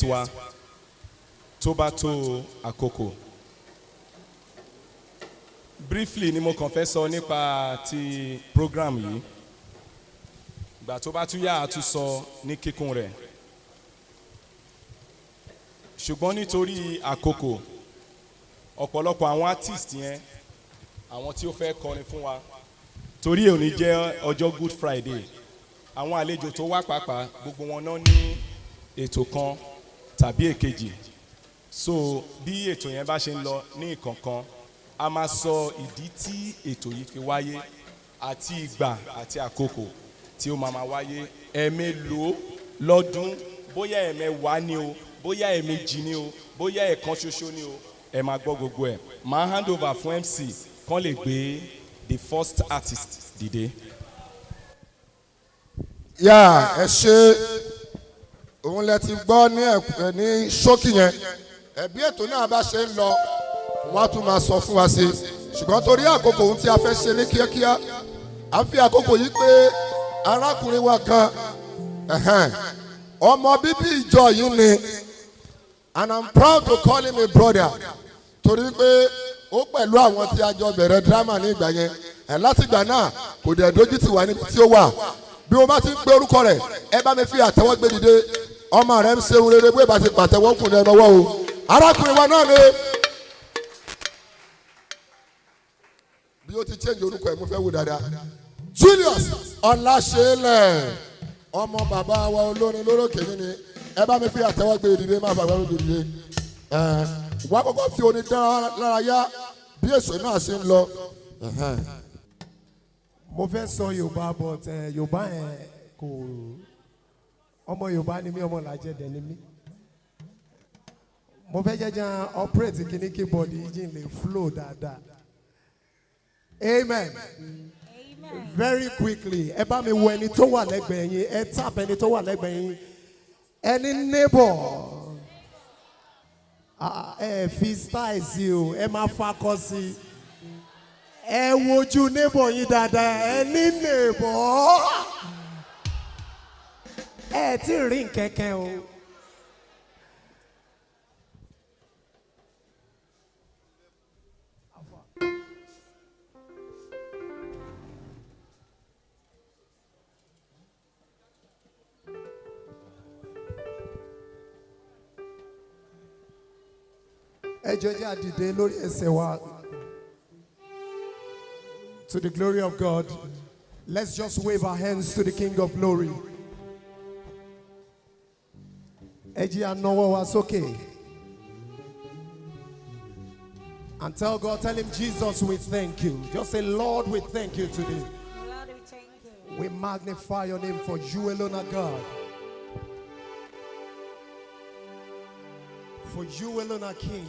Wa tó bá tó àkókò. Briefly ni mo kàn fẹ́ sọ nípa ti program yìí. Ìgbà tó bá tún yá, a tún sọ ní kíkún rẹ̀, ṣùgbọ́n nítorí àkókò, ọ̀pọ̀lọpọ̀ àwọn artist yẹn, àwọn tí ó fẹ́ kọrin fún wa, torí òní jẹ́ ọjọ́ Good Friday, àwọn àlejò tó wá pàápàá, gbogbo wọn náà ní ètò kan tàbí èkejì. So bí ètò yẹn bá ṣe ń lọ ní ìkọ̀ọ̀kan, a máa sọ ìdí tí ètò yìí fi wáyé àti ìgbà àti àkókò tí ó máa wáyé, ẹ̀ẹ̀mélòó lọ́dún, bóyá 10 ni o, bóyá 2 ni o, bóyá ẹ̀ẹ̀kan ṣoṣo ni o. Ẹ máa gbọ́ gbogbo ẹ̀. Máa hand over fún MC kán lè gbé the first artist dìde. Yà, ẹ ṣe. Òun lẹ ti gbọ́ ní ẹ ní ṣókí yẹn. Ẹbí ètò náà bá ṣe ń lọ, wọ́n á tún máa sọ fún wa sí i, ṣùgbọ́n torí àkókò, ohun tí a fẹ́ ṣe ní kíákíá, à ń fi àkókò yìí pé arákùnrin wa kan, ọmọ bíbí ìjọ yìí ni, and I'm proud to call him a brother, torí pé ó pẹ̀lú àwọn tí a jọ bẹ̀rẹ̀ drama ní ìgbà yẹn ẹ̀. Láti ìgbà náà, kò dẹ̀ dójú tì wá níbi tí ó wà. Bí mo bá ti ń pe orúkọ rẹ̀, ẹ bá mi fi àtẹ́wọ́ gbé dìde. Ọmọ rẹ̀ ń ṣe rere, bó bá ti pàtẹ́wọ́ kùn ní ẹnọwọ́ o. Arákùnrin wa náà ni bí ó ti change orúkọ ẹ̀, mo fẹ́ wò dáadáa. Julius Ọláṣẹ́lẹ̀, ọmọ bàbá wa olórin lórókè yìí ni. Ẹ bá mi fi àtẹ́wọ́ gbé dìde, má fàgbọ́ gbé dìde. Ẹ wá kọ́kọ́ fi orin dára lára yá bí èso náà ṣe ń lọ. Mo fẹ́ sọ Yorùbá, but Yorùbá yẹn kò. Ọmọ Yorùbá ni mí, ọmọ làjẹ dẹ̀ ni mí. Mo fẹ́ jẹ́jẹ́ operate kìíní keyboard yìí jí n lè flow dáadáa. Amen. Very quickly, ẹ bá mi wo ẹni tó wà lẹ́gbẹ̀ẹ́ yín. Ẹ tap ẹni tó wà lẹ́gbẹ̀ẹ́ yín, ẹni neighbor. Ah, ẹ fi style sí o, ẹ máa fakọ sí. Ẹ wojú neighbor yín dáadáa. Ẹ ní neighbor, ẹ tí ì rí nkẹ́kẹ́ o. Ẹ jọ̀ọ́, jẹ́ àdìde lórí ẹsẹ̀ wa. To the glory of God, let's just wave our hands to the King of Glory. Ẹ jẹ́ á nawọ́ wa sókè. And tell God, tell him, "Jesus, we thank you." Just say, "Lord, we thank you today." Lord, we thank you. We magnify your name, for you alone are God. For you alone are King.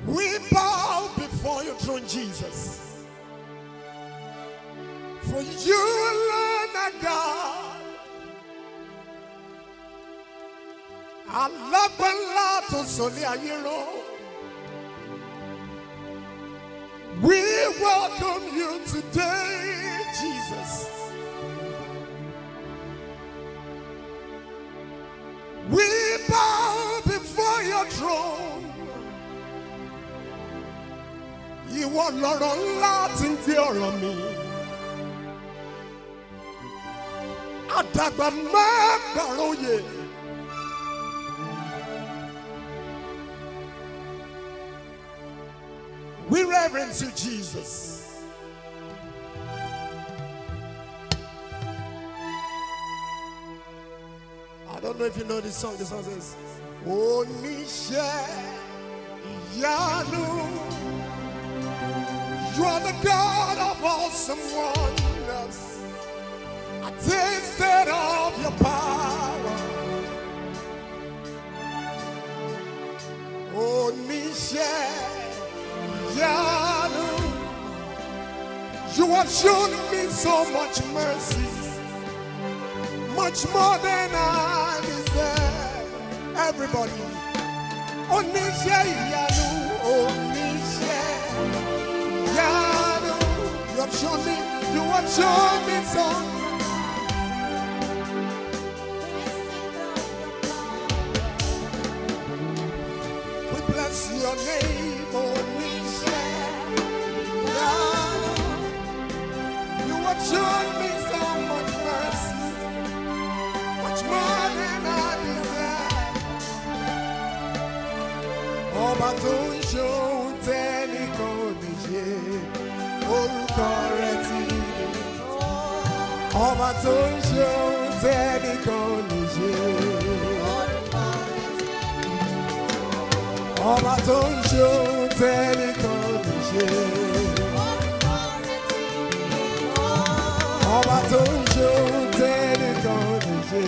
We bow before your throne, Jesus. For you alone are God. Alágbálá tó sọlé ayé ró. We welcome you today, Jesus. We bow before your throne. Ìwọ lọ̀rọ̀ ńlá tí ń gbé ọ̀rọ̀ mi. Àdàgbà má gbàròyè. We reverence you, Jesus. I don't know if you know this song. The song says, Oníṣẹ́ ìyanu, you are the God of awesome wonders. I tasted of your power. Oníṣẹ́ ìyanu, you have shown me so much mercy, much more than I deserve. Everybody, oníṣẹ́ ìyanu, oníṣẹ́. Ọba tó ń ṣe ohun tẹ́nìkan ò lè ṣe, orúkọ rẹ̀ ti ní. Ọba tó ń ṣe ohun tẹ́nìkan ò lè ṣe. Ọba tó ń ṣe ohun tẹ́nìkan ò lè ṣe. Ọba tó ń ṣe ohun tẹ́nìkan ò lè ṣe.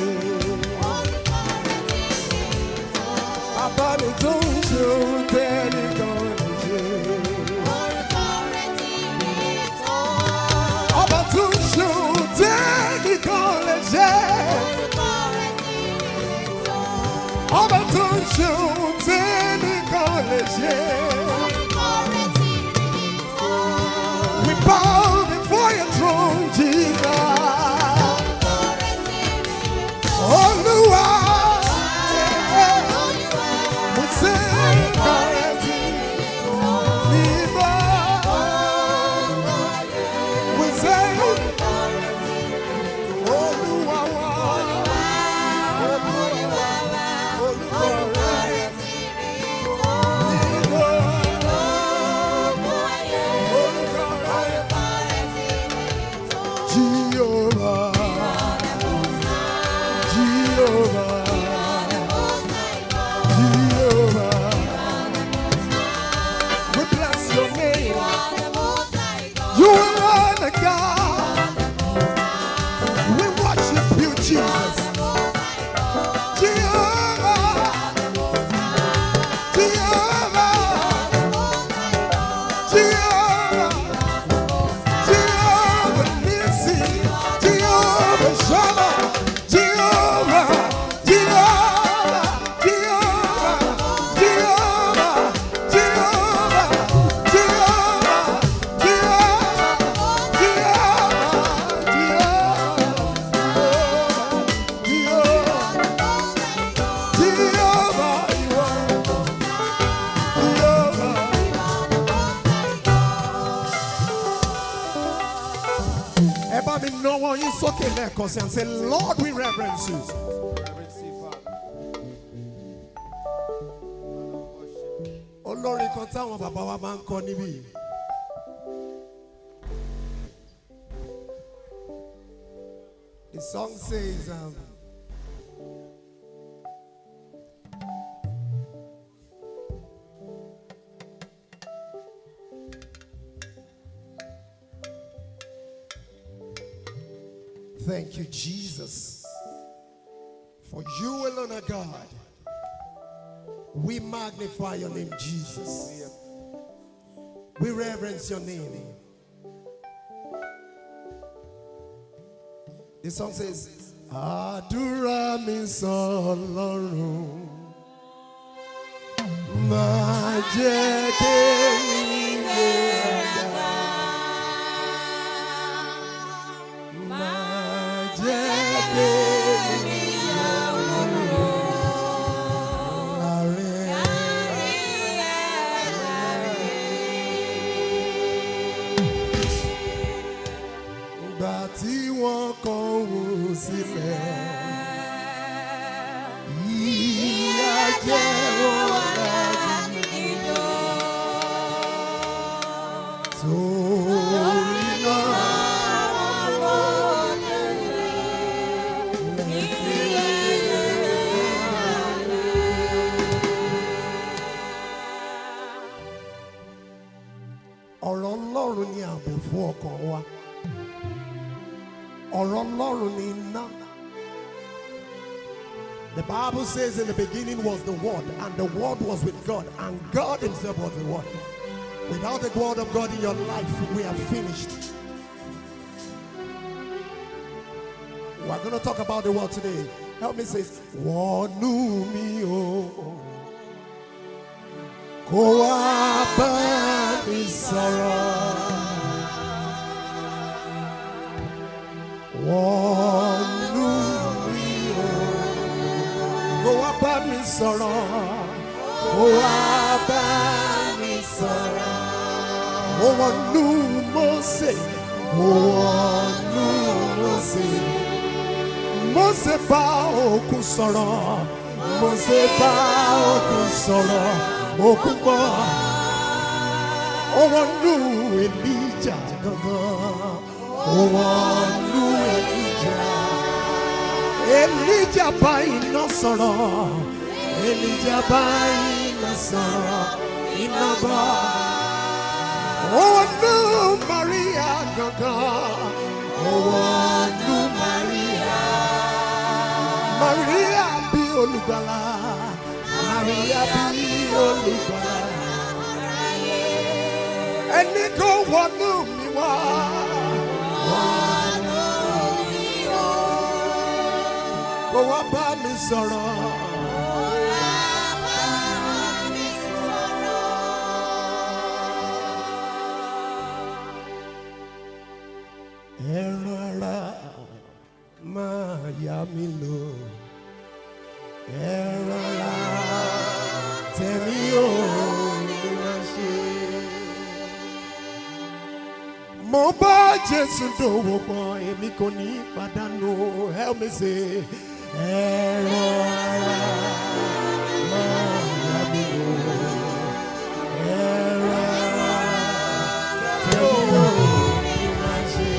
Bàbá mi tó ń ṣe ohun tẹ́nìkan ò lè ṣe. Ọba tó ń ṣe ohun tẹ́nìkan ò lè ṣe. Ọba tó ń ṣe ohun tẹ́nìkan ò lè ṣe. We bow before your throne, Jesus. Olúwa, mo ṣe kọrẹ́tì nígbà. We say, Olúwa wa, Olúwa rẹ̀ nígbà. Orúkọ rẹ̀ Jehovah, Jehovah, Jehovah. We bless your name. You are the God. We worship you, Jesus. Jehovah, Jehovah, Jehovah. Jehovah Nissi, Jehovah Shammah, Jehovah, Jehovah, Jehovah, Jehovah, Jehovah, Jehovah, Jehovah, Jehovah, Jehovah, you are Jehovah. Ẹ bá mi nawọ́ yín sókè lẹ́ẹ̀kan sí and say, "Lord, we reverence you." Reverence you, Father. Olórin kan táwọn bàbá wa máa ń kọ níbí. The song says, Thank you, Jesus, for you alone are God. We magnify your name, Jesus. We reverence your name. The song says, Àdúrà mi sọ́lọ́run, má jẹ́ kémi gbéraga. Má jẹ́ kémi yọ̀ láàrin. Ìgbà tí wọ́n kọ̀ wò sílẹ̀, ìyà jẹ wọ́n lájú. Torí náà, ọ̀rọ̀ Ọlọ́run ni ààbò fún ọkàn wa. Ọ̀rọ̀ Ọlọ́run ni iná. The Bible says, "In the beginning was the Word, and the Word was with God, and God himself was the Word." Without the Word of God in your life, we are finished. We're going to talk about the Word today. Help me say, wọnú mi o, kó wá bá mi sọ̀rọ̀. Wọnú mi o, kó wá bá mi sọ̀rọ̀. Kó wá bá mi sọ̀rọ̀. Ó wọnú Mósè, ó wọnú Mósè. Mósè bá òkun sọ̀rọ̀, Mósè bá òkun sọ̀rọ̀. Òkú gbọ́. Ó wọnú Èlíjà gangan. Ó wọnú Èlíjà. Èlíjà bá iná sọ̀rọ̀. Èlíjà bá iná sọ̀rọ̀. Iná bá. Ó wọnú Maria gangan. Ó wọnú Maria. Maria bí olùgbàlà. Maria bí olùgbàlà. Ẹni kò wọnú mi wá. Wọnú mi o. Kò wá bá mi sọ̀rọ̀. Bá mi sọ̀rọ̀. Ẹran ara máa yá mi lò. Ẹran ara tẹ̀mí ò ní máa ṣe. Mo bá Jésù dòwò pọ̀, èmi kò ní pàdánù. Help me say, ẹran ara máa yá mi lò. Ẹran ara tẹ̀mí ò ní máa ṣe.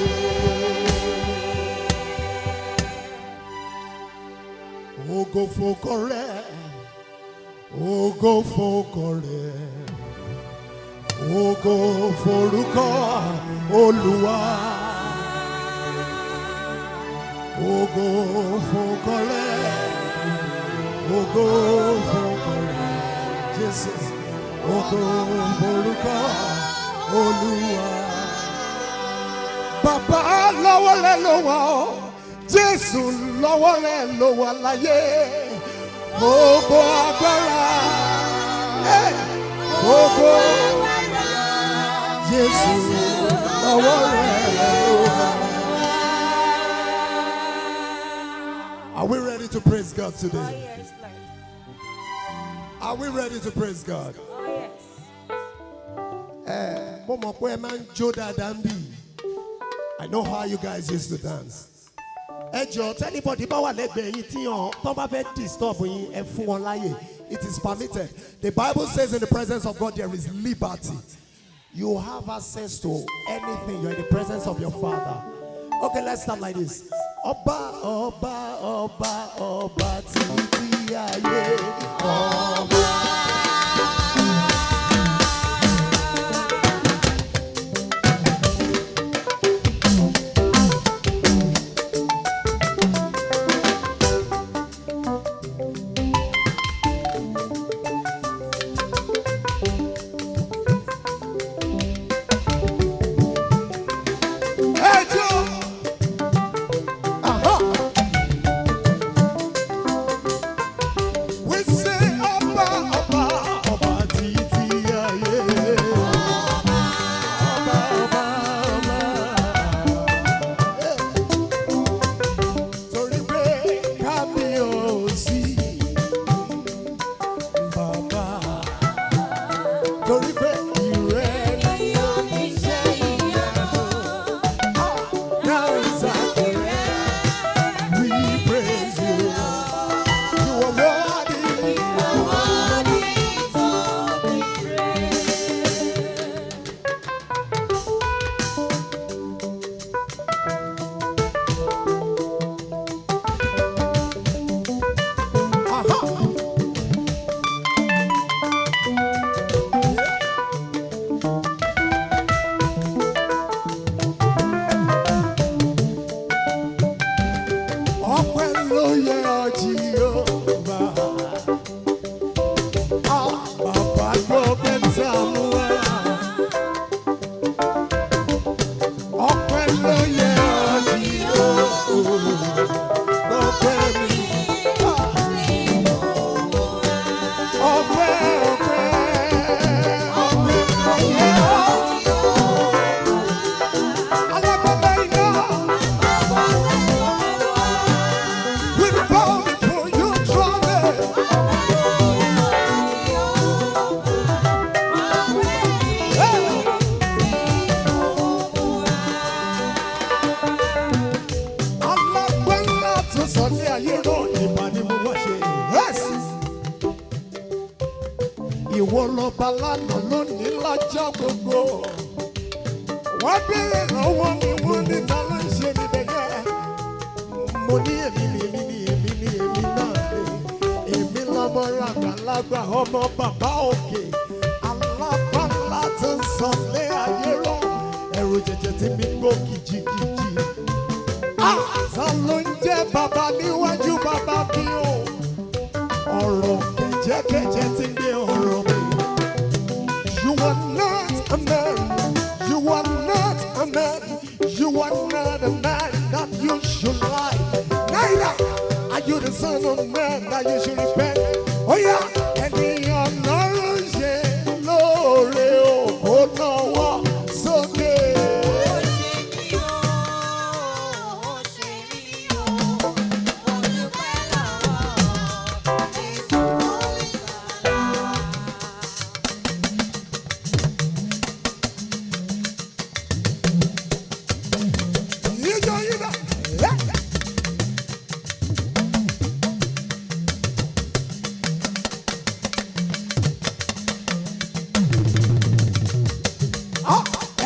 Ògo fògo rẹ̀, ògo fògo rẹ̀, ògo forúkọ Olúwa. Ògo fògo rẹ̀, ògo fògo rẹ̀, Jésù, ògo forúkọ Olúwa. Bàbá, lọ́wọ́ rẹ̀ ló wà ọ́, Jésù, lọ́wọ́ rẹ̀ ló wà láyé. Gbogbo agbára, gbogbo Jésù, lọ́wọ́ rẹ̀ ló wà. Are we ready to praise God Oh, today? yes, Lord. Are we ready to praise God? Oh, yes. Mo mọ̀ pé ẹ máa ń jó dáadáa ń bì. I know how you guys used to dance. Ẹ jọ̀ọ́, tí anybody bá wà lẹ́gbẹ̀ẹ́ yín tí hàn tó bá fẹ́ disturb yín, ẹ fún wọn láàyè. It is permitted. The Bible says in the presence of God there is liberty. You have access to anything. You're in the presence of your Father. Okay, let's start like this. Ọba, ọba, ọba, ọba títí ayé, ọba. Ẹ jó. Aha. We say ọba. Ọba lánàá lónìí lọ́jọ́ gbogbo. Wọ́n béèrè lọ́wọ́ mi, wọ́n ní ta ló ń ṣe níbẹ̀ yẹn. Mo ní èmi ni, èmi ni, èmi ni, èmi náà ni. Èmi lọ́mọ ràgbàlagbà, ọmọ bàbá òkè. Alábàlá tó ń sọ lé ayé rọ. Ẹ̀rù jẹjẹ tí mi gbó kìjikìji. Ta ló ń jẹ́ bàbá níwájú bàbá mi o? Ọ̀rọ̀ kẹ̀jẹ̀kẹ̀jẹ̀ ti gbé ọ̀rọ̀ mi. You are not a man. You are not a man. You are not a man that you should lie. Neither are you the son of man that you should repent. Oh yeah, ènìyàn lọ́rùn ṣe lóore o, kó náwó sókè. Ó ṣe mí o, ó ṣe mí o, mo dúpẹ́ lọ́wọ́ Jésù Olùgbàlà. Ijó yín náà.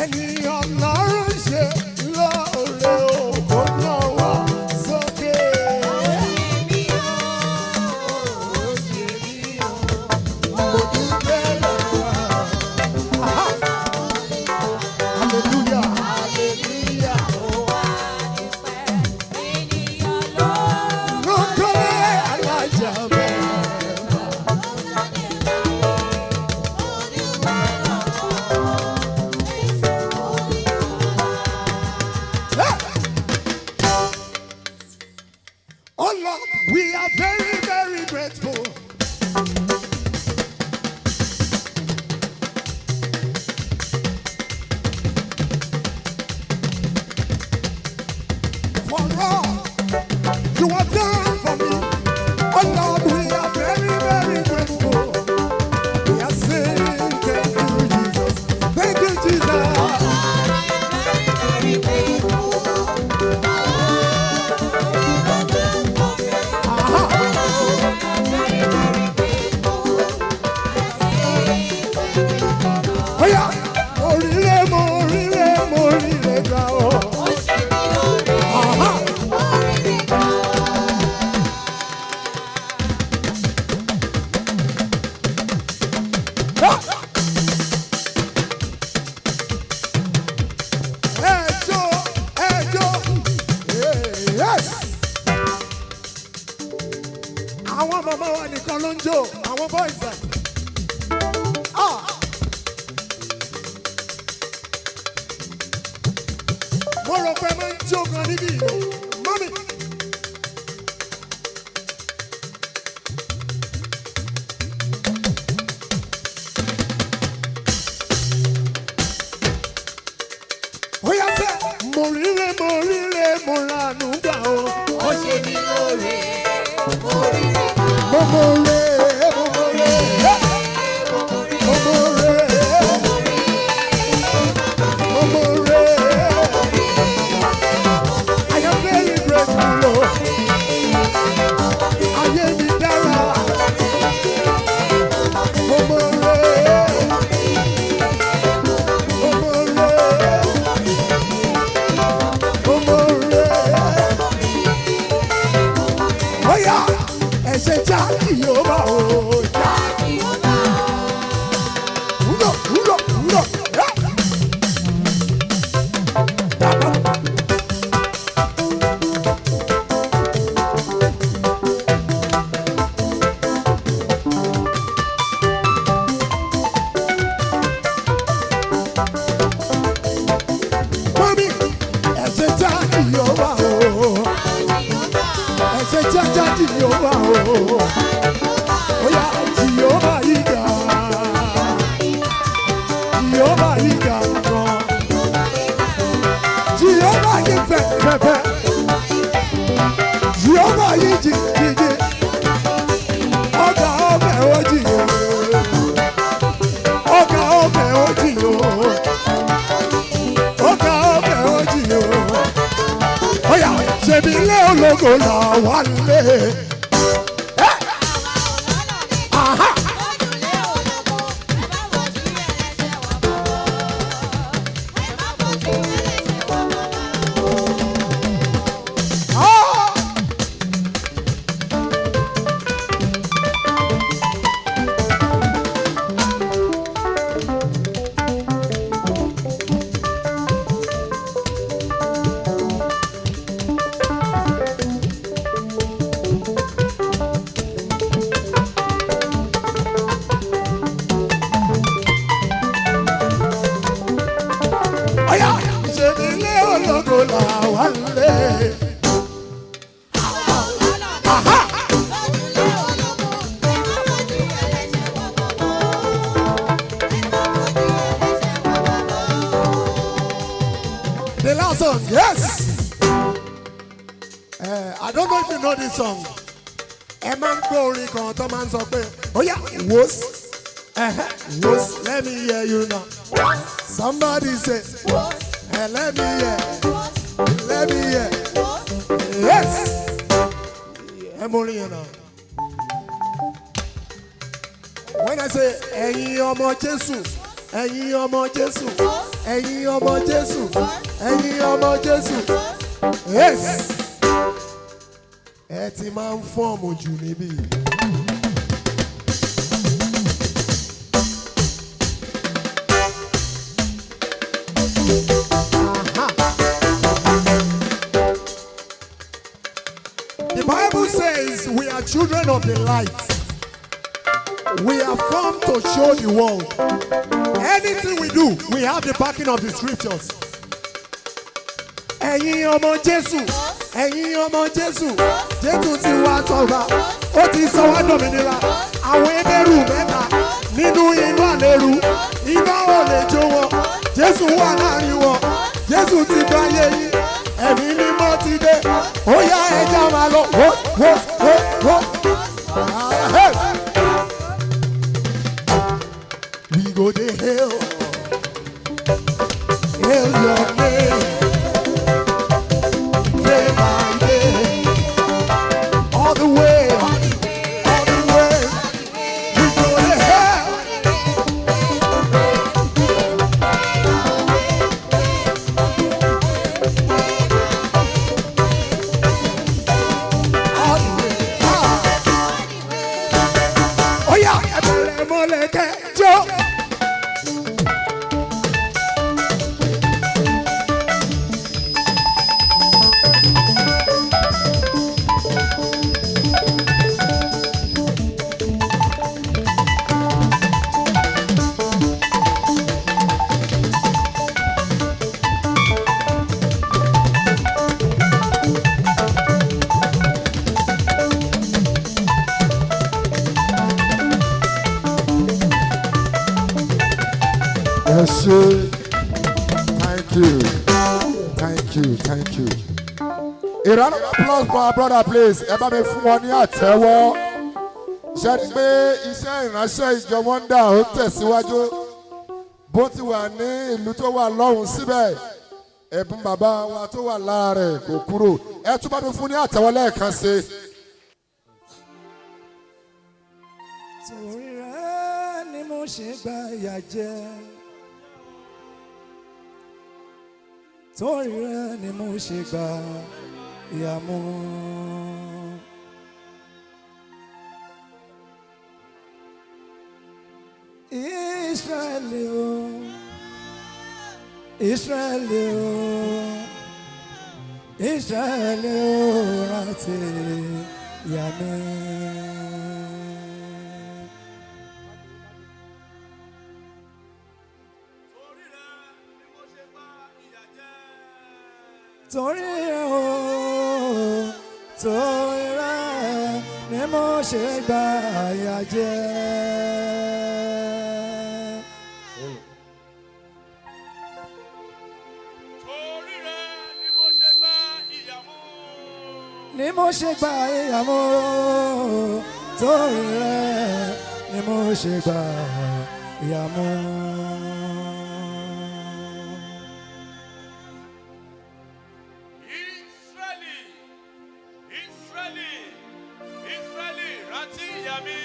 Ènìyàn lọ́rùn ṣe lóore o, kó náwó sókè. Ó ṣe mí o, ó ṣe mí o, mo dúpẹ́ lọ́wọ́ Hallelujah. Hallelujah, ó wá dúpẹ́, ènìyàn ló Lókè alájà mẹ́fà. mo dúpẹ́ lọ́wọ́ Jésù Olùgbàlà. Oh Lord, we are very, very grateful. For all you have done for me. Oh Lord, we are very, very grateful. We are saying thank you, Jesus. Thank you, Jesus. Very grateful. Oh yeah, mo ríre, mo ríre, mo ríre gbà ó. Aha. Ẹjọ́ ẹjọ́ yes. Àwọn màmá wa nìkan ló ń jó, àwọn boys ẹ̀. Ah. Mo rò pé máa ń jó gan níbí yìí. Mọ́mì. Ó yá sẹ́, mo ríre, mo ríre, mo ranú gbà o. Ó ṣe mí lóore, mo ríre gbà. Mo mo re, mo mo re, mo mo re, mo mo re. I am very grateful o. Ayé mi dára. Mo mo re, mo mo re, mo mo re. Oya, ẹ̀ṣẹ̀ já yóò bá o já. Wúlò wúlò wúlò. Mami, ẹ̀ṣẹ̀ já yóò bá o. Ẹ̀ṣẹ̀ já já yóò bá o. Oya, Jèhófà yìí ga. Jèhófà yìí ga gan. Jèhófà yìí fẹ̀ fẹ̀ fẹ̀. Jèhófà yìí jì jì jì. Ọ̀gá ọbẹ̀ ó jì o. Ọ̀gá ọbẹ̀ ó jì o. Ọ̀gá ọbẹ̀ ó jì o. Oya, ṣebí ilé ológo là wà lé. Aha! Ah! Ọ̀yá ṣe nílé ológo làwa ń lé. Aha! The last song, yes. I don't know if you know this song. Ẹ máa ń gbọ́ orin kan tó máa ń sọ pé, "Oya, wos, wos, let me hear you now." Somebody say, "Let me hear, let me hear." Yes. Ẹ mọ orin yẹn náà. When I say, "Ẹ̀yin ọmọ Jésù, ẹ̀yin ọmọ Jésù, ẹ̀yin ọmọ Jésù, ẹ̀yin ọmọ Jésù." Yes. Ẹ ti máa ń form jù níbí. Aha. The Bible says we are children of the light. We have come to show the world. Anything we do, we have the backing of the scriptures. Ẹ̀yin ọmọ Jésù, ẹ̀yin ọmọ Jésù, Jésù ti wá sọ̀rọ̀, ó ti sọ wá dòmìnira. Àwọn Hébérù mẹ́ta nínú iná àlérú, iná ò lè jó wọn. Jésù wà láàrin wọn, Jésù ti gba ayé yín, ẹ̀mí mímọ́ ti dé. Ó yá, ẹja máa lọ, wó wó wó wó. Ah, hey. We go dey hail, hail your name, day by day, all the way, all the way. We go dey hail. All the way. Ah. Ó yá, ẹ bẹ̀rẹ̀ mọ́lẹ̀ kẹ́ jó. Ẹ ṣe, thank you, thank you, thank you. A round of applause for our brother, please. Ẹ bá mi fún wọn ní àtẹ́wọ́. Ṣe ni pé iṣẹ́ ìránṣẹ́ ìjọ Wonder ó tẹ̀síwájú bó ti wà ní ìlú tó wà lọ́hùn síbẹ̀, ẹ̀bùn bàbá wa tó wà lára rẹ̀ kò kúrò. Ẹ tún bá mi fún ní àtẹ́wọ́ lẹ́ẹ̀kan sí i. Torí rẹ̀ ni mo ṣe gba ìyà jẹ, torí rẹ̀ ni mo ṣe gba ìyà mu. Ísírẹ́lì o, Ísírẹ́lì o, Ísírẹ́lì o, rántí ìyà mi. Torí rẹ̀ ni mo ṣe gba ìyà jẹ. Torí rẹ̀ o, torí rẹ̀ ni mo ṣe gba ìyà jẹ. Torí rẹ̀ ni mo ṣe gba ìyà mú. Ni mo ṣe gba ìyà mú, torí rẹ̀ ni mo ṣe gba ìyà mú. Ísírẹ́lì, Ísírẹ́lì, Ísírẹ́lì, rántí ìyà mi.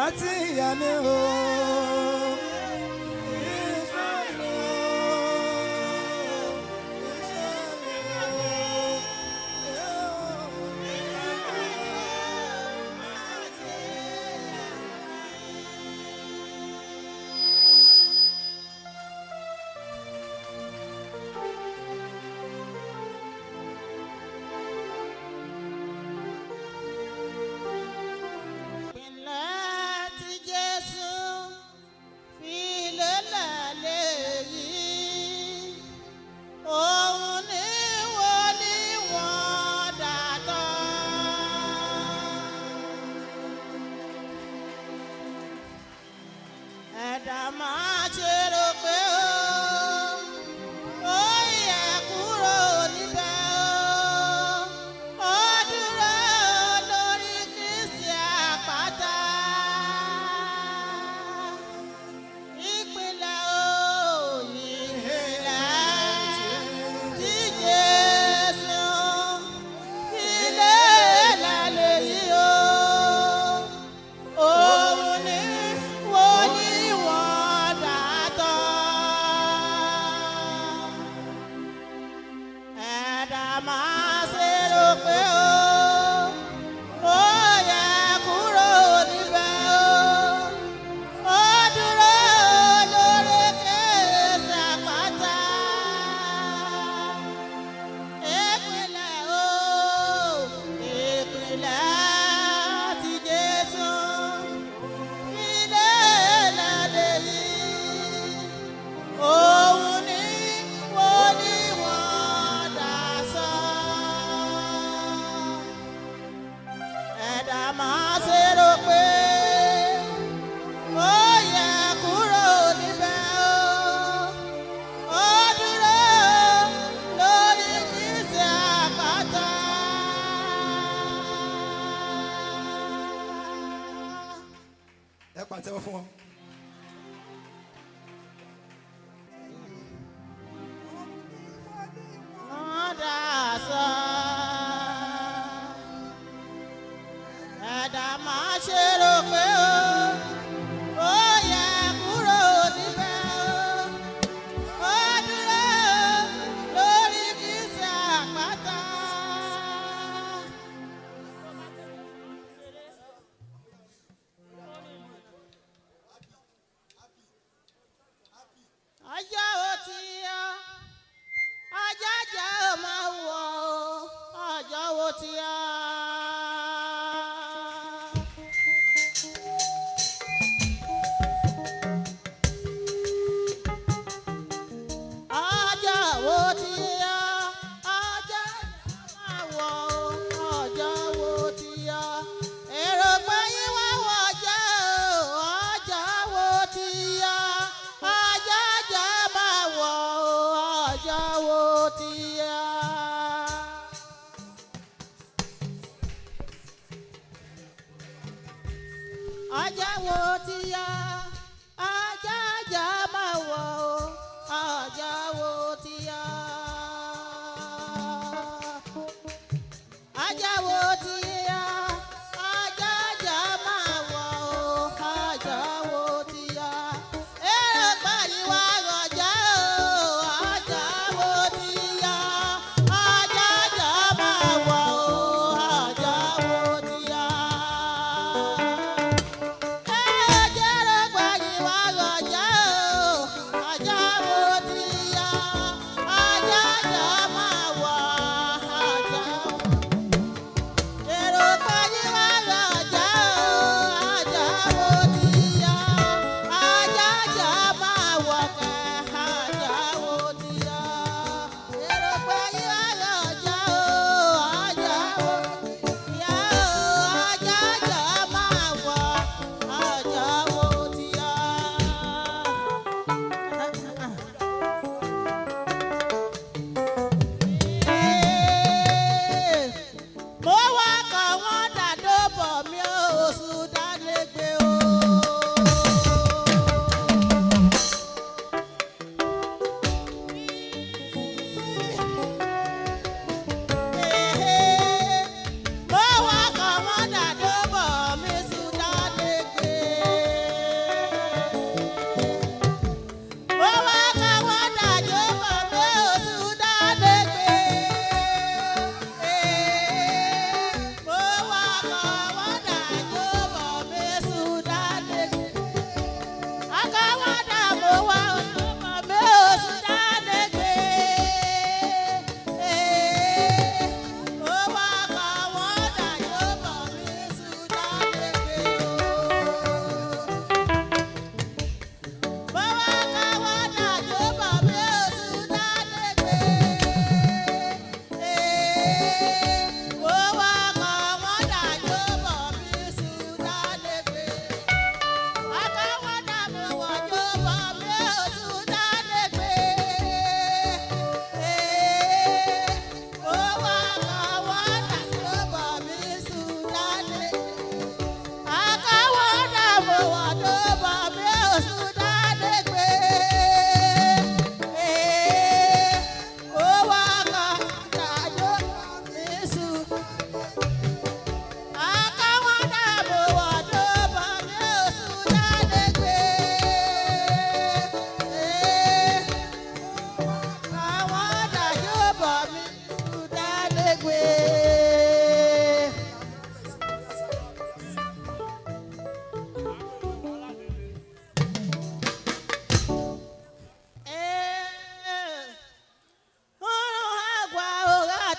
Àti ìyà mi o. Ísírẹ́lì o. Máa ṣe rò pé ó yẹ kúrò níbẹ̀ o. Ó dúró lórí kéésì àpáta. Ìpìlẹ̀ o, ìpìlẹ̀ ti Jésù. Ilé ìlàlẹ̀ yìí. Òun ni wọ́n ní wọ́n dà sọ. Ẹ̀dá máa ṣe rò pé ó yẹ kúrò níbẹ̀ o. Ó dúró lórí kìsì àpáta. Ẹ pàtẹ́wọ́ fún wọn. Wọ́n dà sọ. Ẹ̀dá máa ṣe rò pé ó yẹ kúrò níbẹ̀ o. Ó dúró lórí kìsì àpáta. Ọjọ́ ò ti yọ, ọjọ́ jẹ́ ò máa wọ̀ o, ọjọ́ wo ti yọ. Ọjọ́ wo ti yọ, ọjọ́ máa wọ̀ o, ọjọ́ wo ti yọ. Èrògbà yín wá wọ̀ ọjọ́ o, ọjọ́ wo ti yọ. Ọjọ́ jẹ́ máa wọ̀ o, ọjọ́ wo ti yọ. Ọjọ́ wo ti yọ, ọjọ́ jẹ́ máa wọ̀ o, ọjọ́ wo ti yọ. Ọjọ́ wo ti yọ, ọjọ́ jẹ́ máa wọ̀ o, ọjọ́ wo ti yọ. Èrò gbà yín wá rọjò o, ọjọ́ wo ti yọ.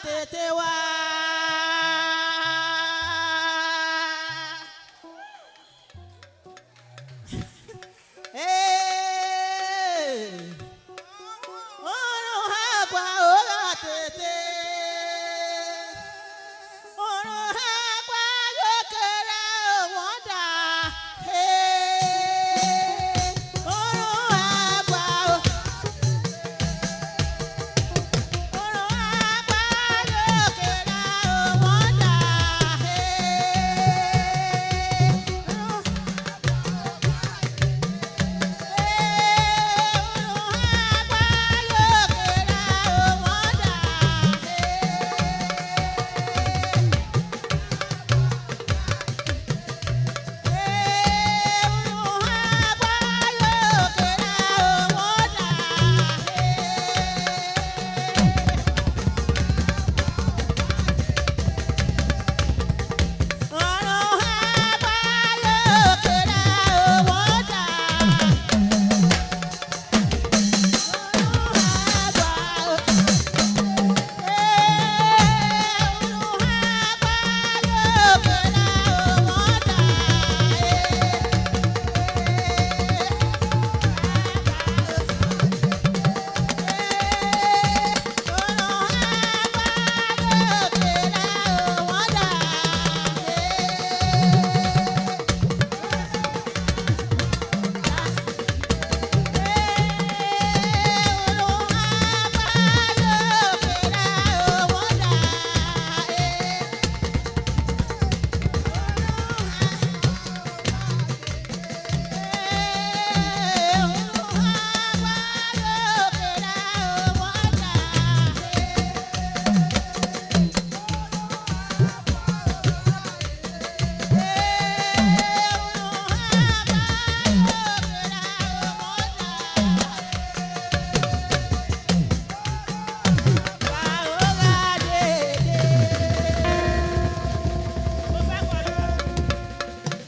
tètè wá. Ee, ọ̀run àgbà ó tètè. Ọ̀run àgbà lókèrè wọ́n dà. Ọ̀run àgbà ó. Ọ̀run àgbà lókèrè wọ́n dà.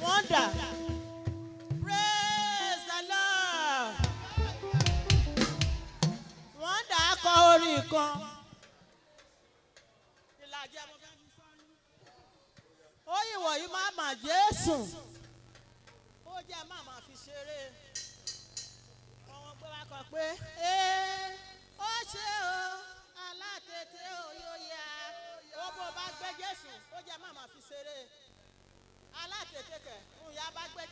Wonder. Praise the Lord. Wonder kọ orin kan. Ìlàjẹ mo fẹ́ fi sọ́yún. Ó ìwọ̀ yìí má mà Jésù. Ó jẹ́ má mà fi ṣeré. Àwọn gbé wa kọ pé ee ó ṣe o alátètè o yóò yá. Ó bó bá gbé Jésù ó jẹ́ má mà fi ṣeré alátètè kẹ ń ya bá gbé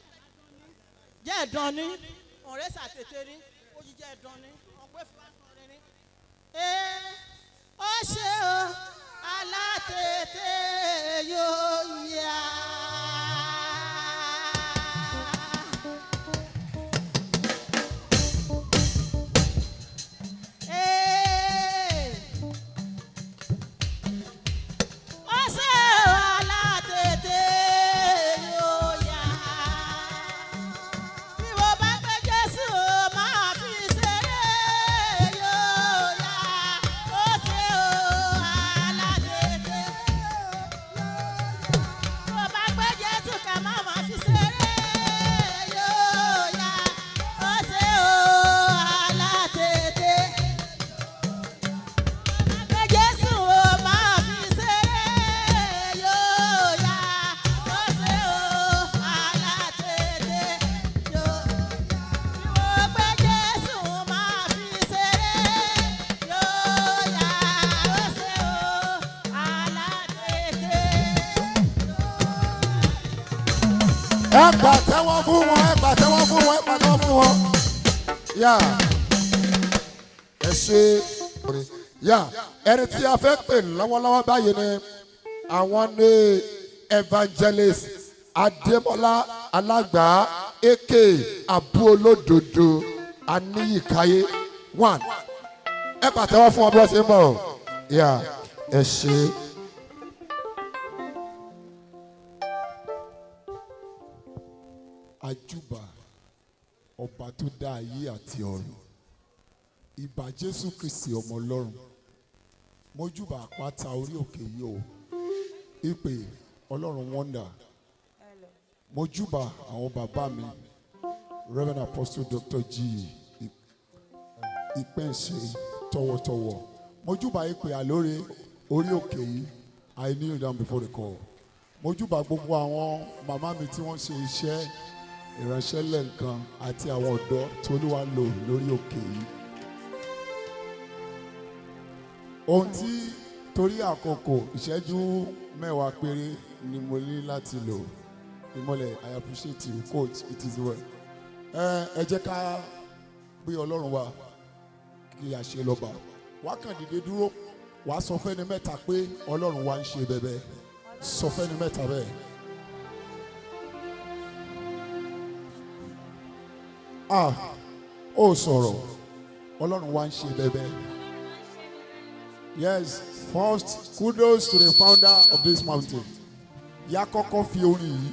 jẹ́ ẹ̀dán ní ọ̀rẹ́ sàtètè ní oyè jẹ́ ẹ̀dán ní ọ̀pẹ́ fún akọrin ní. Ee, ó ṣe o alátètè yóò yá. Ee, ó ṣe o alátètè yóò yá. Bí mo bá gbé Jésù máa fi ṣeré yóò yá. Ó ṣe o alátètè. Bí mo bá gbé Jésù ká má máa fi ṣeré yóò yá. Ó ṣe o alátètè. Pé Jésù o máa fi ṣeré yóò yá. Ó ṣe o alátètè yóò. Bí mo gbé Jésù máa fi ṣeré yóò yá. Ó ṣe o alátètè Ẹ pàtẹ́wọ́ fún wọn, ẹ pàtẹ́wọ́ fún wọn, ẹ pàtẹ́wọ́ fún wọn. Yà ẹ ṣe yà ẹni tí a fẹ́ pè lọ́wọ́lọ́wọ́ báyìí ni àwọn ní evangelist Adémọ́lá Alágbà aka Abu Olódodo Aníyìkáyé one. Ẹ pàtẹ́wọ́ fún wọn bí wọ́n ṣe ń bọ̀. Yà ẹ ṣe. Àjúbà ọba tó dá ayé àti ọ̀run, ìbà Jésù Kristi ọmọ Ọlọ́run, mójúbà àpáta orí òkè yìí o, ìpè Ọlọ́run wonder, mójúbà àwọn bàbá mi Reverend Apostle Dr. G. Ìpẹ́ǹṣe tọ̀wọ̀tọ̀wọ̀, mójúbà ìpè àlóore Orí òkè yìí, I kneel down before the call. Mo júbà gbogbo àwọn màmá mi tí wọ́n ṣe iṣẹ́ ìránṣẹ́ lẹ́ǹkan àti àwọn ọ̀dọ́ tí Olúwa lò lórí òkè yìí. Ohun tí torí àkókò, ìṣẹ́jú 10 péré ni mo ní láti lò. Ìmọ̀lẹ̀, I appreciate you, coach, it is well. Ẹ jẹ́ ká gbé Ọlọ́run wa kí a ṣe lọ́ba. Wá kàn dìde dúró, wàá sọ fẹ́ni mẹ́ta pé Ọlọ́run wa ń ṣe bẹ̀bẹ̀. Sọ fẹ́ni mẹ́ta bẹ́ẹ̀. Ah, ó sọ̀rọ̀, Ọlọ́run wa ń ṣe bẹ̀bẹ̀. Yes, first, kudos to the founder of this mountain. Ya kọ́kọ́ fi orin yìí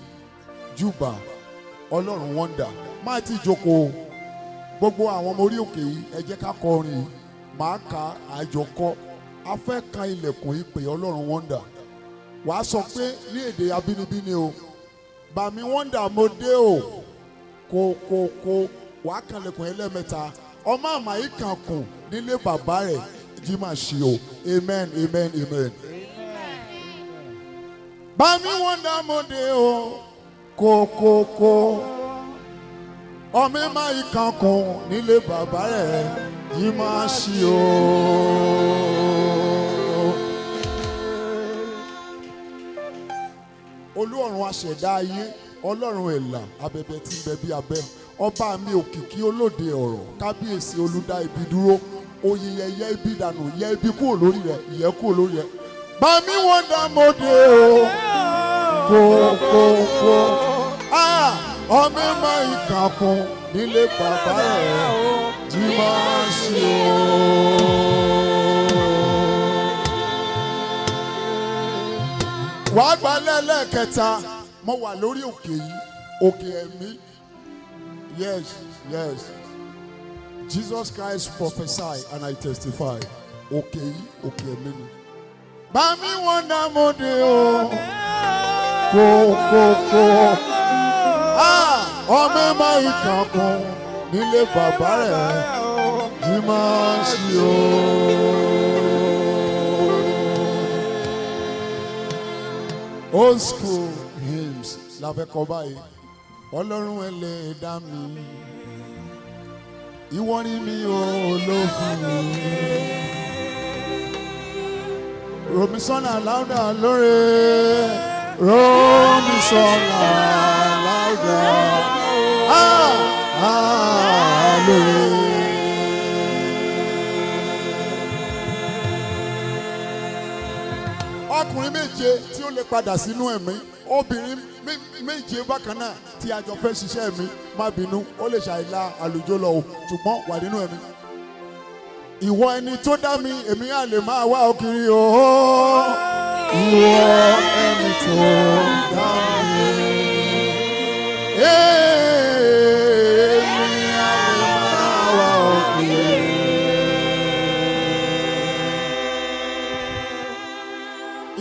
júbà Ọlọ́run wonder. Má ti jókòó, gbogbo àwọn ọmọ orí òkè yìí, ẹ jẹ́ ká kọ orin yìí. Màá ka àjọkọ. A fẹ́ kan ilẹ̀kùn ìpè Ọlọ́run wonder. Wàá sọ pé ní èdè abínibí ni o, bàmí wonder, mo dé o, kó kó kó. Wàá kan ilẹ̀kùn yẹn lẹ́ẹ̀mẹ́ta. Ọmọ àmà yìí kàn kùn nílé bàbá rẹ̀ jí máa ṣe o. Amen, amen, amen. Bàmí wonder, mo dé o, kó kó kó. Ọmọ ìmọ̀ yìí kan kùn nílé bàbá rẹ̀ yìí máa ṣe o. Olú ọ̀run, aṣẹ̀dá ayé, Ọlọ́run ẹ̀là abẹ̀bẹ̀ tí ń bẹ bí abẹ́, ọba mi òkìkí, olóde ọ̀rọ̀, kábíyèsí, olùdá ibi dúró, oyin yẹyẹ ibi dànù, yẹ ibi kúrò lórí rẹ, yẹ kúrò lórí rẹ. Bàmí wonder, mo dé o, kó kó kó. Ah, ọmọ ìmọ̀ ìkàkùn nílé bàbá rẹ̀ jí máa ṣe o. Wàá gba lẹ́lẹ́kẹta. Mo wà lórí òkè yìí, òkè ẹ̀mí. Yes, Jesus Christ prophesy and I testify. Òkè yìí, òkè ẹ̀mí ni. Bàmí wonder, mo dé o, kó kó kó. Ah, ọmọ ẹ̀ma ìkàkùn nílé bàbá rẹ̀ jí máa ṣe o. Old school hymns la fẹ́ kọ báyìí. Ọlọ́run ẹlẹ́dàá mi, ìwọ ni mi ò lófin mi. Romisọ́nà láwùdà lóore, Romisọ́nà láwùdà, ah, ah, lóore. Ọkùnrin méje tí ó lè padà sínú ẹ̀mí, obìnrin méje bákan náà tí a jọ fẹ́ ṣiṣẹ́ ẹ̀mí. Má bínú, ó lè ṣàìlà àlùjọ lọ o, ṣùgbọ́n wà nínú ẹ̀mí. Ìwọ ẹni tó dá mi, èmi á lè máa wá ọ kiri o. Ìwọ ẹni tó dá mi, èmi á lè máa wá ọ kiri.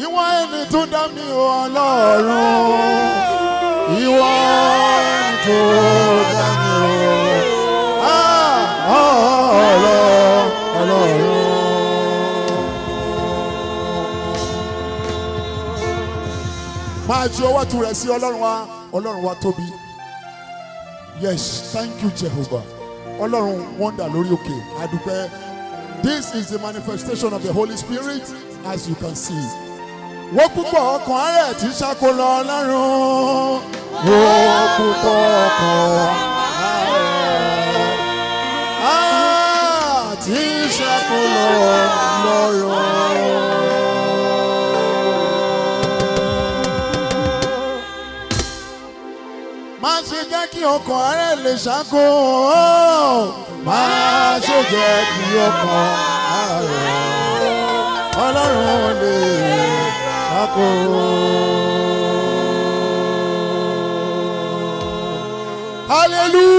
Ìwọ ẹni tó dá mi o, Ọlọ́run. Ìwọ ẹni tó dá mi o. Ah, Ọlọ́run, Ọlọ́run. Máa ju ọwọ́ tu rẹ̀ sí Ọlọ́run wa. Ọlọ́run wa tóbi. Yes, thank you, Jehovah. Ọlọ́run wonder lórí òkè, adúpẹ́. This is the manifestation of the Holy Spirit, as you can see. Wọ́n púpọ̀ ọkàn àárẹ̀ tí ṣáko lọ Ọlọ́run. Wọ́n púpọ̀ ọkàn àárẹ̀ tí ṣáko lọ Ọlọ́run. Má ṣe jẹ́ kí ọkàn àárẹ̀ lè ṣáko. Má ṣe jẹ́ kí ọkàn àárẹ̀ Ọlọ́run lè ṣáko.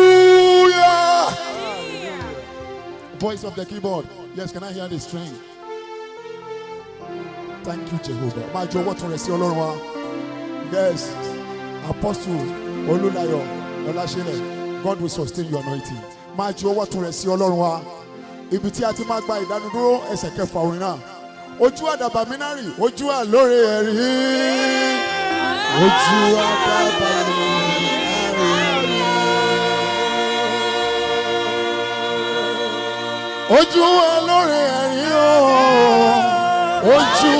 Hallelujah! Voice of the keyboard. Yes, can I hear the string? Thank you, Jehovah. Máa ju ọwọ́ tún rẹ̀ sí Ọlọ́run wa. Yes, Apostle Olúlayọ̀ Ọláṣẹ́lẹ̀, God will sustain your anointing. Máa ju ọwọ́ tún rẹ̀ sí Ọlọ́run wa. Ibi tí a ti máa gba ìdánudúró, ẹsẹ̀ kẹfà orin náà. Ojú àdàbà mínárì, ojú àlóore ẹ̀rí. Ojú àdàbà mínárì. Ojú àlóore ẹ̀rí o. Ojú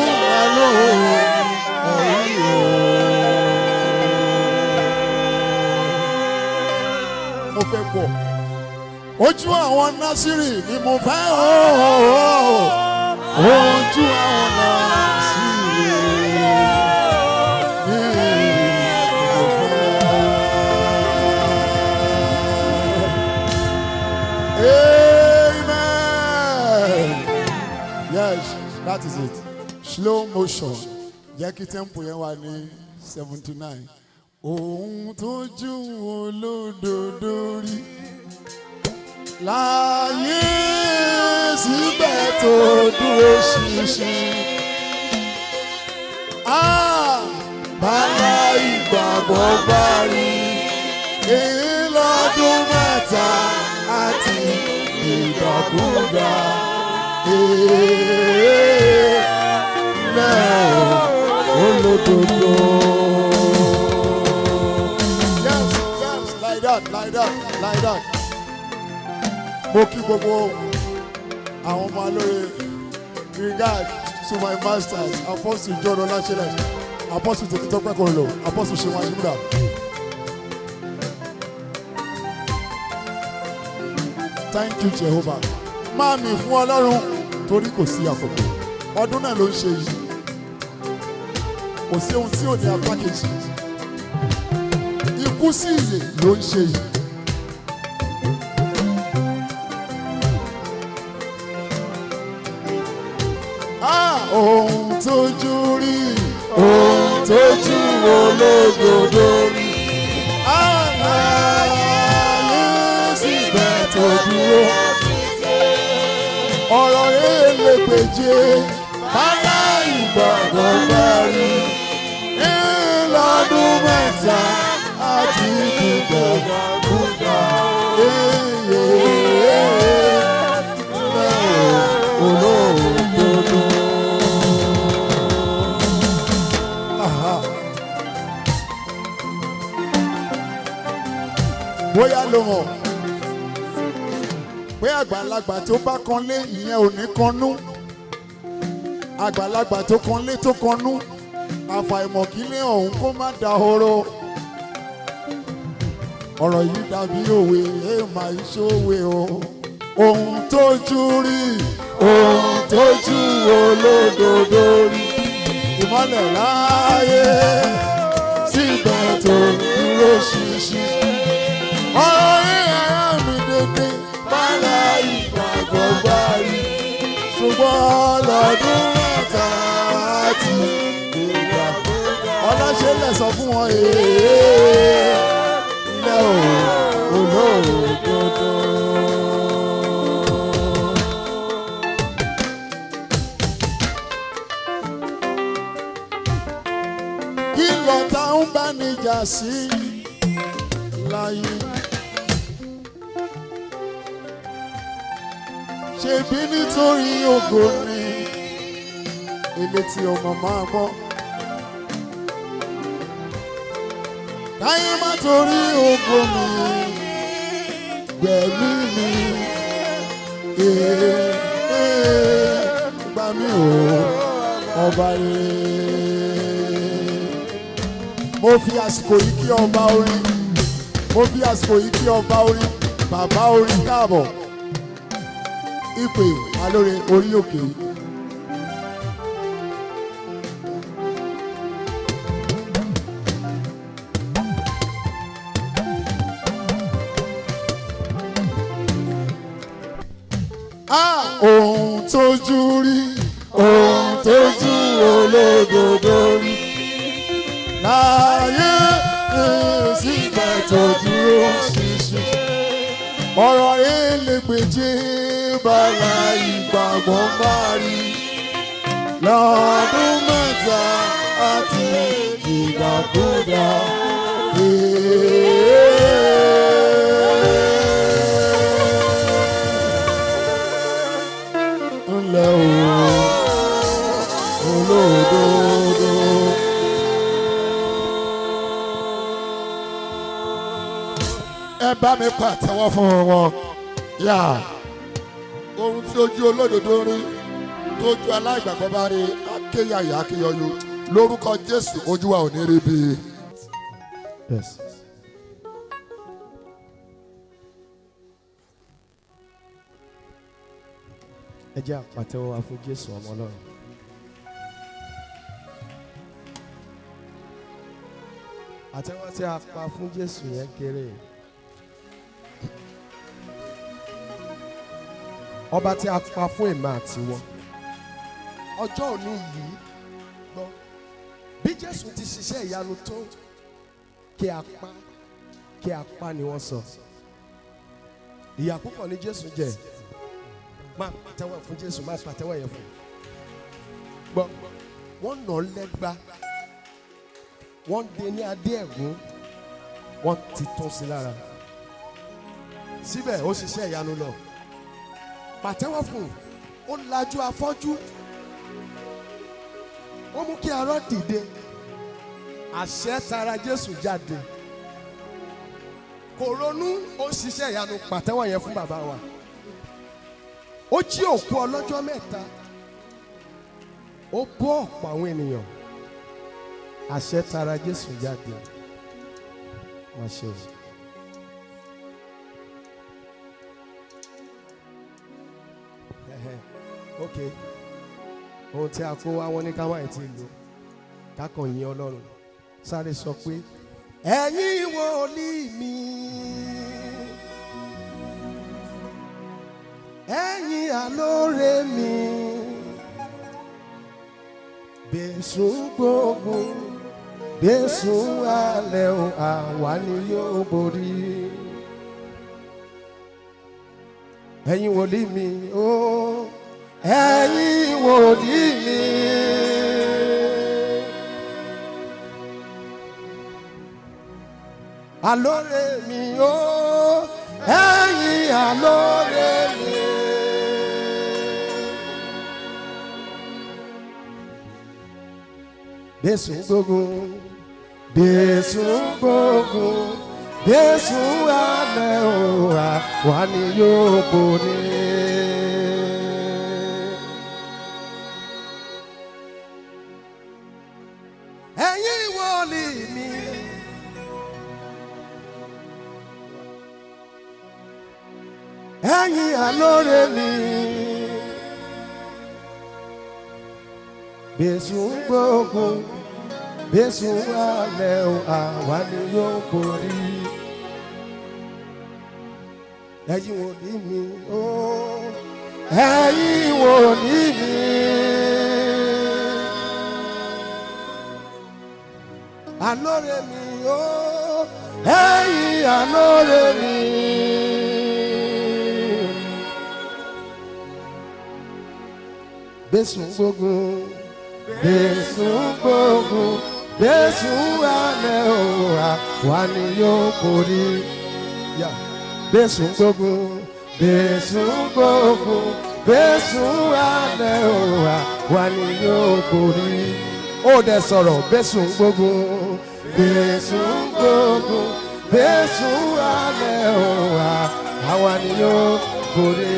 àlóore ẹ̀rí o. Mo fẹ́ pọ̀. Ojú àwọn Násírì ni mo fẹ́ o. Ojú àwọn Násírì ni mo fẹ́. Amen. Yes, that is it. Slow motion. Jẹ́ kí tempo yẹn wà ní 79. Ohun tó jú olódodo rí láyé síbẹ̀ tó dúró ṣinṣin. Ah, bàbá ìgbàgbọ́ bá rí èyí lọ́dún 3 àti ìgbàkúgbà. Náà olódodo. Yes, yes, like that, like that, like that. Mo kí gbogbo àwọn ọmọ alóore. Regard to my masters, Apostle John Olasele, Apostle Temitope Kolo, Apostle Seun Ajimuda. Thank you, Jehovah. Máa mi fún Ọlọ́run torí kò sí àkókò. Ọdún náà ló ń ṣe yìí. Kò sí ohun tí ò ní apá kejì. Ikú sí ìyè ló ń ṣe yìí. Ah, ohun tójú rí, ohun tójú olódodo rí. Àlàyé síbẹ̀ tó dúró. Ọ̀rọ̀ rẹ̀ lè péje, bàbá ìgbàgbọ́ bá rí. Ńlọdún 3 àti ìgbàgbọ́gbà. Olódodo. Aha. Bóyá ló mọ̀ pé àgbàlagbà tó bá kanlé ìyẹn ò ní kanú. Àgbàlagbà tó kanlé tó kanú, àfàìmọ̀ kílé ọ̀hún kó má dahoro. Ọ̀rọ̀ yìí dàbí òwe, ẹ máa ń ṣòwe o. Ohun tójú rí, ohun tójú olódodo rí. Ìmọ́lẹ̀ láàyè síbẹ̀ tó dúró ṣinṣin. Ọ̀rọ̀ yìí ẹ̀rọ mi dédé, bálá ìgbàgbọ́ bá rí. Ṣùgbọ́n lọ́dún 3 àti ìgbà. Ọlọ́ṣẹ́lẹ̀ sọ fún wọn èèyàn lẹ́ o olóòdodo. Kí lọ́tà ń bá níjà sí láyé? Ṣebí nítorí ògo ni ilé tí ọmọ máa gbọ́. Káyé má torí ògo mi gbẹ̀mí mi, ee ee, gbà mí o ọba rere. Mo fi àsìkò yìí kí ọba orin, mo fi àsìkò yìí kí ọba orin, bàbá orin káàbọ̀. Ìpè alóore orí òkè yìí. Ah, ohun tójú rí, ohun tójú olódodo rí. Láyé síbẹ̀ tó dúró ṣinṣin. Ọ̀rọ̀ rẹ̀ lè gbèjé bàlá ìgbàgbọ́ bá rí. Lọ́dún 3 àti ìgbàkúgbà. Ńlẹ̀ o. Olódodo. Ẹ bá mi pàtẹ́wọ́ fún wọn. Yà, ohun tí ojú olódodo rí, tójú aláìgbàgbọ́ bá rí, akéyàyà akéyọyọ. Lórúkọ Jésù, ojú wa ò ní rí bí. Yes. Ẹ jẹ́ àpàtẹ́wọ́ wa fún Jésù ọmọ Ọlọ́run. Àtẹ́wọ́ tí a pa fún Jésù yẹn kéré. Ọba tí a pa fún èmi àti wọn. Ọjọ́ òní yìí, gbọ́. Bí Jésù ti ṣiṣẹ́ ìyanu tó, kí a pa, kí a pa ni wọ́n sọ. Ìyà púpọ̀ ni Jésù jẹ. Máa pàtẹ́wọ́ fún Jésù, máa pàtẹ́wọ́ yẹn fún. Gbọ́, wọ́n nà án lẹ́gba, wọ́n dé ní adé ẹ̀gún, wọ́n ti tún sí lára. Síbẹ̀ ó ṣiṣẹ́ ìyanu lọ. Pàtẹ́wọ́ fún un, ó lajú afọ́jú, ó mú kí arọ́ dìde. Àṣẹ tara Jésù jáde. Kò ronú, ó ṣiṣẹ́ ìyanu. Pàtẹ́wọ́ yẹn fún bàbá wa. Ó jí òkú ọlọ́jọ́ 3, ó bọ́ ọ̀pọ̀ àwọn ènìyàn. Àṣẹ tara Jésù jáde. Má ṣe o. Ẹhẹ́, ok, ohun tí a kó wá, wọn ní ká wáyé tí lò kákan yìn Ọlọ́run. Sáré sọ pé, "Ẹ̀yin wòlíì mi, ẹ̀yin àlóore mi, bẹ̀sùn gbógun, bẹ̀sùn alẹ́ o, àwa ni yóò borí. Ẹ̀yin wòlíì mi o, ẹ̀yin wòlíì mi. Àlóore mi o, ẹ̀yin àlóore mi. Bẹ́sùn gbógun, bẹ́sùn gbógun, bẹ́sùn alẹ́ o, àwa ni yóò borí. Ẹ̀yin wòlíì mi. Ẹ̀yin àlóore mi. Bẹ́sùn gbógun, bẹ́sùn alẹ́ o, àwa ni yóò borí. Ẹ̀yin wòlíì mi o, ẹ̀yin wòlíì mi. Àlóore mi o, ẹ̀yin àlóore mi. Bẹ́sùn gbógun, bẹ́sùn gbógun, bẹ́sùn alẹ́ o, àwa ni yóò borí. Yeah. Bẹ́sùn gbógun, bẹ́sùn gbógun, bẹ́sùn alẹ́ o, àwa ni yóò borí. Ó dẹ̀ sọ̀rọ̀, bẹ́sùn gbógun, bẹ́sùn gbógun, bẹ́sùn alẹ́ o, àwa ni yóò borí.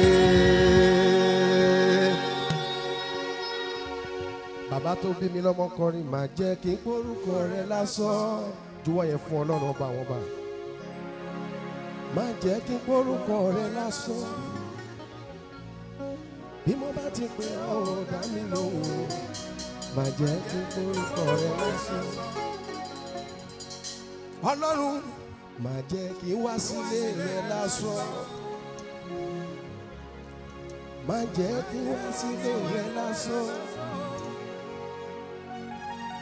Bàbá tó bí mi lọ́mọ kọrin, "Máa jẹ́ kí n gbórúkọ rẹ lásán." Juwọ́ yẹn fún Ọlọ́run ọba àwọn ọba. Má jẹ́ kí n gbórúkọ rẹ lásán. Bí mo bá ti pè ọ́, ò dá mi lóhùn. Má jẹ́ kí n gbórúkọ rẹ lásán. Ọlọ́run, má jẹ́ kí n wá sílé rẹ lásán. Má jẹ́ kí n wá sílé rẹ lásán.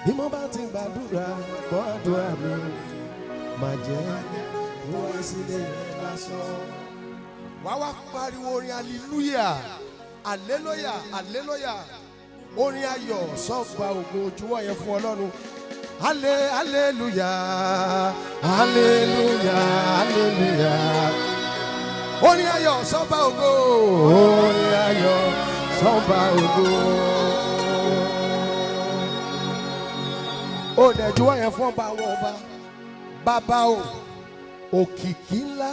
Bí mo bá ti gbàdúrà, gbọ́ àdúrà mi. Má jẹ́ kí n wá sílé rẹ lásán. Wàá wá pariwo orin hallelujah, hallelujah, hallelujah, orin ayọ̀ Sọ́ba ògo. Ojúwọ́ yẹn fún Ọlọ́run. Hallelujah, hallelujah, hallelujah. Orin ayọ̀ sọ́ba ògo. Orin ayọ̀ sọ́ba ògo. Ó dẹ̀ juwọ́ yẹn fún ọba àwọn ọba. Bàbá o, òkìkí ńlá,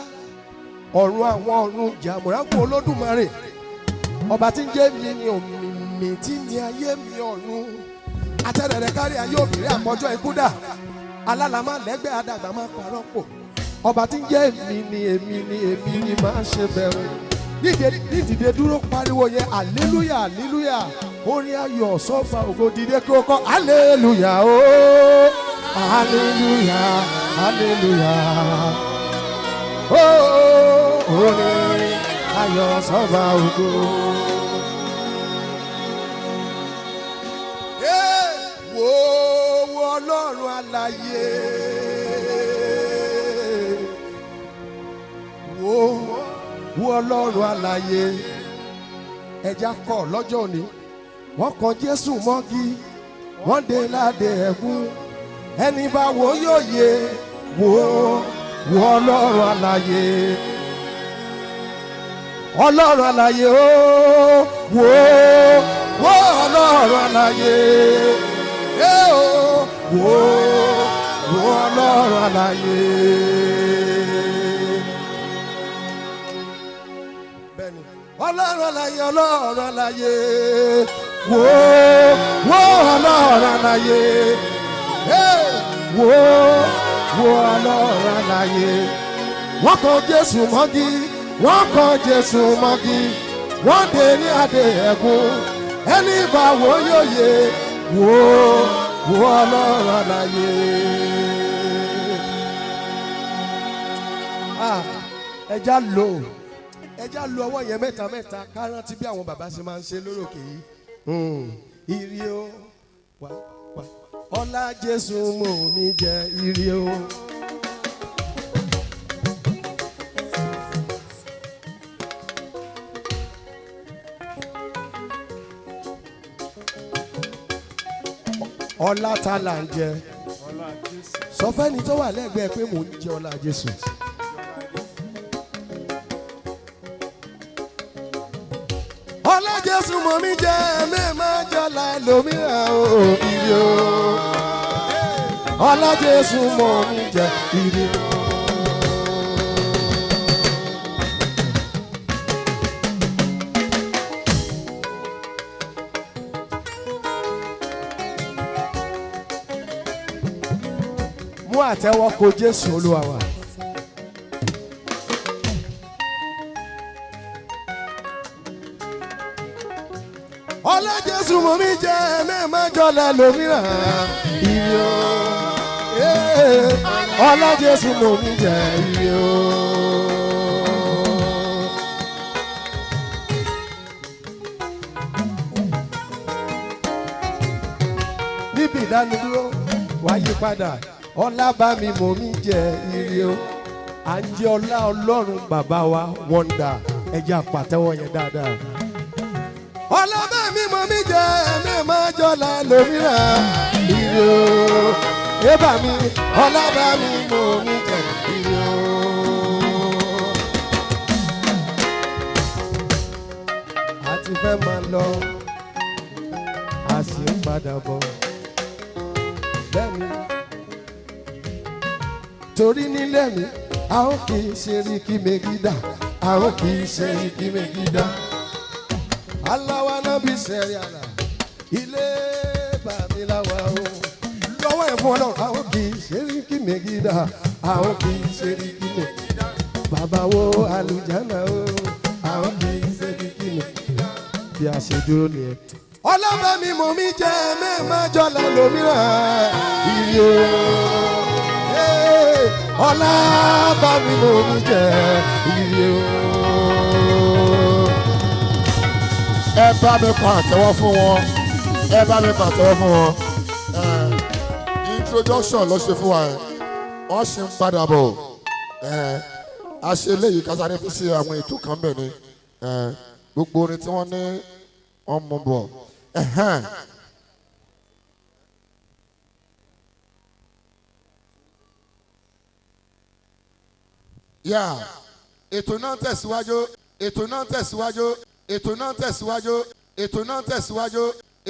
ọ̀run àwọn ọ̀run, jàmùrákù Olódùmarè, ọba tí ń jẹ́ mi ni òmìmì tí ní ayé mi ọ̀run, atẹ́rẹ̀rẹ̀ kárí ayé, obìnrin àpọ̀jọ́ ikú dà, alálàmà lẹ́gbẹ̀ẹ́, àdàgbà má parọ́ pò, ọba tí ń jẹ́ èmi ni èmi ni èmi ni máa ṣe bẹ̀rù. Dídìde dúró, pariwo yẹn, hallelujah, hallelujah, orin ayọ̀ sọ́fà ògo. Dìde kí o kọ́ hallelujah o, hallelujah, hallelujah o, orin ayọ̀ sọ́fà ògo. Wo wo Ọlọ́run alààyè, wo wo Ọlọ́run alààyè. Ẹja kọ lọ́jọ́ òní, wọ́n kọ Jésù mọ́gi, wọ́n dé ládé ẹ̀gún, ẹni bá wo yóò yè. Wo wo Ọlọ́run alààyè, Ọlọ́run alààyè o, wo wo Ọlọ́run alààyè ẹ o, wo wo Ọlọ́run alààyè. Bẹ́ẹ̀ni, Ọlọ́run alààyè, Ọlọ́run alààyè, wo wo Ọlọ́run alààyè ẹ, wo wo Ọlọ́run alààyè. Wọ́n kọ Jésù mọ́gí, wọ́n kọ Jésù mọ́gí, wọ́n dé ní adé ẹ̀gún, ẹni bá wo yóò yè. Wo wo Ọlọ́run alààyè. Ah, ẹja lò, ẹja lo ọwọ́ yẹn mẹ́ta mẹ́ta, ká rántí bí àwọn bàbá ṣe máa ń ṣe lórókè yìí. Ire o, wà wà, ọlá Jésù mò mí jẹ ire o. Ọlá ta là ń jẹ? Sọ fẹ́ni tó wà lẹ́gbẹ̀ẹ́ pé mò ń jẹ ọlá Jésù. Ọlá Jésù mọ̀ mí jẹ́ mẹ́ẹ̀má jọlá ẹlòmíràn o, ire o. Ọlá Jésù mọ̀ mí jẹ́ ire o. Mú àtẹ́wọ́ ko Jésù Olúwa wa. Ọlá Jésù mọ̀ mí jẹ́ mẹ́ẹ̀má jọlá ẹlòmíràn ire o. Ọlá Jésù mọ̀ mí jẹ́ ire o. Níbi ìdánudúró wàá yí padà, ọlá bá mi mọ̀ mí jẹ́ ire o. À ń jẹ́ ọlá Ọlọ́run bàbá wa wọ́ndà, ẹja pàtẹ́wọ́ yẹn dáadáa. Ọlọ́bà mi mọ̀ mí jẹ́ mẹ́ẹ̀má jọlá lómìnira ire o. Ébà mi, ọlọ́bà mi mọ̀ mí jẹ́ ire o. A ti fẹ́ máa lọ, a sì ń padà bọ̀. Bẹ́ẹ̀ni, torí nílé mi, a ó kì í ṣe ríkì mẹ́gídà, a ó kì í ṣe ríkì mẹ́gídà. Aláwa náà bí sẹ́rí àlà, ilé bàmí láwa o. Lọ́wọ́ ẹ̀ fún Ọlọ́run, àwọn kì í ṣe ríkì mẹ́gídà, àwọn kì í ṣe ríkì mẹ́gídà. Bàbá wo àlùjáná o, àwọn kì í ṣe ríkì mẹ́gídà. Bí a ṣe dúró nìyẹn. Ọlọ́ba mi mọ̀ mí jẹ́ mẹ́ẹ̀má jọlá lómìíràn ire o. Ọlọ́ba mi mọ̀ mí jẹ́ ire o. Ẹ bá mi pa àtẹ́wọ́ fún wọn, ẹ bá mi pa àtẹ́wọ́ fún wọn. Introduction ló ṣe fún wa yẹn, wọ́n ṣì ń padà bọ̀. A ṣe eléyìí kásáré fi ṣe àwọn ètò kan bẹ̀ ni. Gbogbo orin tí wọ́n ní wọ́n mú bọ̀. Ẹ̀hẹ́n. Yeah. Ètò náà ń tẹ̀síwájú, ètò náà ń tẹ̀síwájú, ètò náà ń tẹ̀síwájú, ètò náà ń tẹ̀síwájú.